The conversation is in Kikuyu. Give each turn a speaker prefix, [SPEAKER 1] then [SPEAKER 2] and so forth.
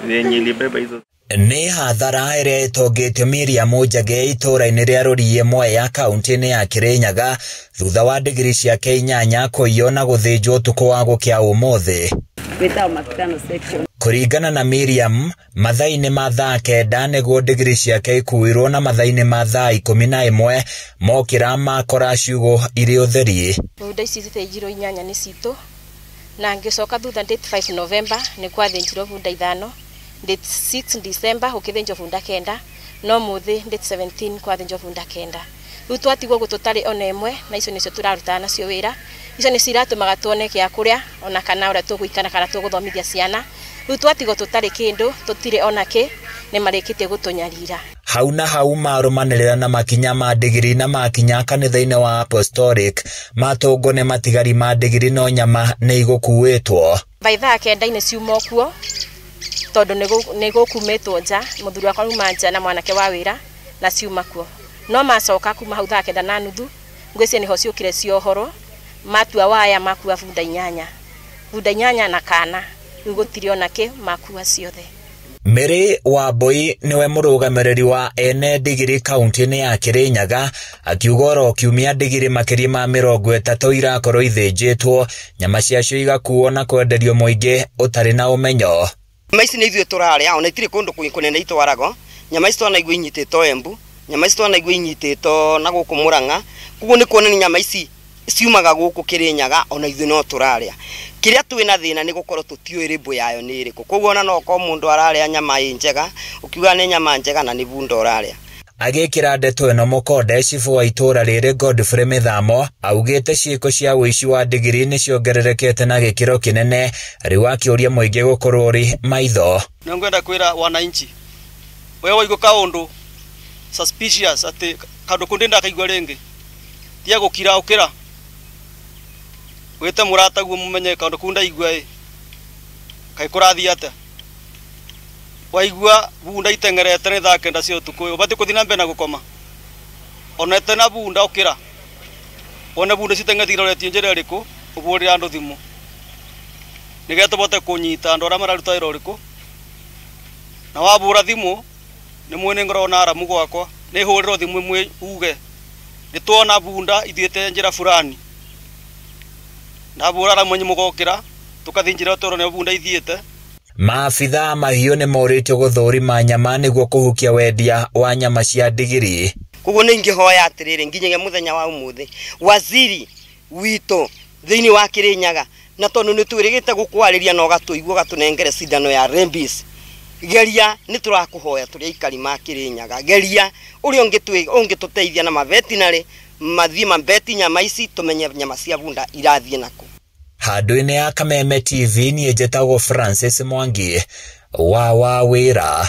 [SPEAKER 1] Yenye ilibeba hizo.
[SPEAKER 2] Nĩ hathara ĩrĩa ĩtongĩtio Miriam Njage itũũra-inĩ rĩa Rũriĩ Mwea kaunti-inĩ ya Kirinyaga thutha wa ndigiri ciake 8 kũiywo na gũthĩnjwo ũtukũ wa gũkĩa ũmũthĩ. Kũringana na Miriam, mathaa-inĩ ma thaa 9 nĩguo ndigiri ciake ikuuirwo na mathaa-inĩ ma thaa 11 mokĩra makora ciugũ irĩ ũtheri.
[SPEAKER 3] Bunda ici cithĩnjirwo 8 nĩ citũ na ngĩcoka thutha date 5 November nĩ kwathĩnjirwo bunda 5, date 6 December gũkĩthĩnjwo bunda 9, no mũthĩ date 17 kwathĩnjwo bunda 9. Rĩu twatigwo gũtũ tarĩ ona ĩmwe na icio nĩcio tũrarutaga nacio wĩra. Icio nĩcio iratũmaga tuone gĩa kũrĩa ona kana ũrĩa tũgũikara kana tũgũthomithia ciana. Rĩu twatigwo tũtarĩ kĩndũ, tũtirĩ ona kĩ, nĩ marĩkĩtie gũtũnyarira.
[SPEAKER 2] Hau na hau marũmanĩrĩra na makinya ma ndigiri na makinya kanitha-inĩ wa Apostolic matũngwo nĩ matigari ma ndigiri no nyama nĩ igũkuĩtwo.
[SPEAKER 3] By thaa 9 ciuma kuo tondũ nĩ gũkumĩtwo nja, mũthuri wakwa auma nja na mwanake wa wĩra na ciuma kuo. No macoka kuma hau thaa 9:30 ngwĩciria nĩho ciũkire ciohorwo, matua waya makua bunda 8, bunda 8 na kana, rĩu gũtirĩ ona kĩ, makua ciothe.
[SPEAKER 2] Mary Wambui niwe mũrũgamĩrĩri wa ene ndigiri kaunti-inĩ ya Kirinyaga akiuga oro kiumia ndigiri makĩria ma 30 irakorwo ithĩnjĩtwo, nyama ciacio igakuo na kwenderio mũingĩ ũtarĩ na ũmenyo.
[SPEAKER 4] Nyama ici nĩ ithuĩ tũrarĩa, ona itirĩ kũndũ kũnene itwaragwo. Nyama ici twanaigua inyitĩtwo Embu, nyama ici twanaigua inyitĩtwo na gũkũ Murang'a. Koguo nĩ kuonania nyama ici ciumaga gũkũ Kirinyaga, ona ithuĩ no tũrarĩa. Kĩrĩa twĩna thĩna nĩ gũkorwo tũtiũĩ rĩmbũ yayo nĩ ĩrĩkũ. Koguo ona no ũkorwo mũndũ ararĩa nyama ĩ njega, ũkiuga nĩ nyama njega na nĩ bunda ũrarĩa.
[SPEAKER 2] Agĩkĩra ndeto ĩno mũkonde, cibũ wa itũũra rĩrĩ Godfrey Mĩthamo augĩte ciĩko cia ũici wa ndigiri nĩ ciongererekete na gĩkĩro kĩnene, rĩu akĩũria mũingĩ gũkorwo ũrĩ maitho.
[SPEAKER 5] Nĩ ngwenda kwĩra wananchi, we waigua kaũndũ suspicious atĩ kaũndũ kũu ndakaigua rĩngĩ, tiga gũkira ũkĩra wĩte mũrataguo mũmenye kaũndũ kũu ndaigua ĩ kaĩ kũrathiĩ atĩa. Waigua bunda iteng'erete nĩ thaa 9 cia ũtukũ, ũbatiĩ gũthiĩ na mbere na gũkoma. Ona ĩte na bunda ũkĩra wone bunda citeng'erete iroretie njĩra ĩrĩkũ, ũbũrĩre andũ thimũ nĩgetha tũbote kũnyita andũ arĩa mararuta wĩra ũrĩkũ. Na wabũra thimũ nĩ mwene ngoragwo na aramu gwakwa, nĩ hũrĩrwo thimũ ĩmwe uge nĩ tuona bunda ithiĩte njĩra fulani. Ndabũra aramu anyu mũgokĩra tũkathiĩ njĩra tũrone bunda ithiĩte.
[SPEAKER 2] Maabithaa mahiũ nĩ morĩtio gũthũrima nyama nĩguo kũhukia wendia wa nyama cia ndigiri.
[SPEAKER 4] Koguo nĩ ingĩhoya atĩrĩrĩ nginyagia mũthenya wa ũmũthĩ waziri witũ thĩinĩ wa Kirinyaga, na tondũ nĩ twĩrĩgĩte gũkwarĩria na ũgatũigua ũgatũnengere cindano ya rabies, geria nĩ tũrakũhoya tũrĩ aikari ma Kirinyaga, geria ũrĩa ũngĩtũteithia na mavetinarĩ mathiĩ mabeti nyama ici tũmenye nyama cia bunda irathiĩ nakũ.
[SPEAKER 2] Handũ-inĩ ya Kameme TV niĩ njĩtagwo Francis Mwangi wa Wawĩra.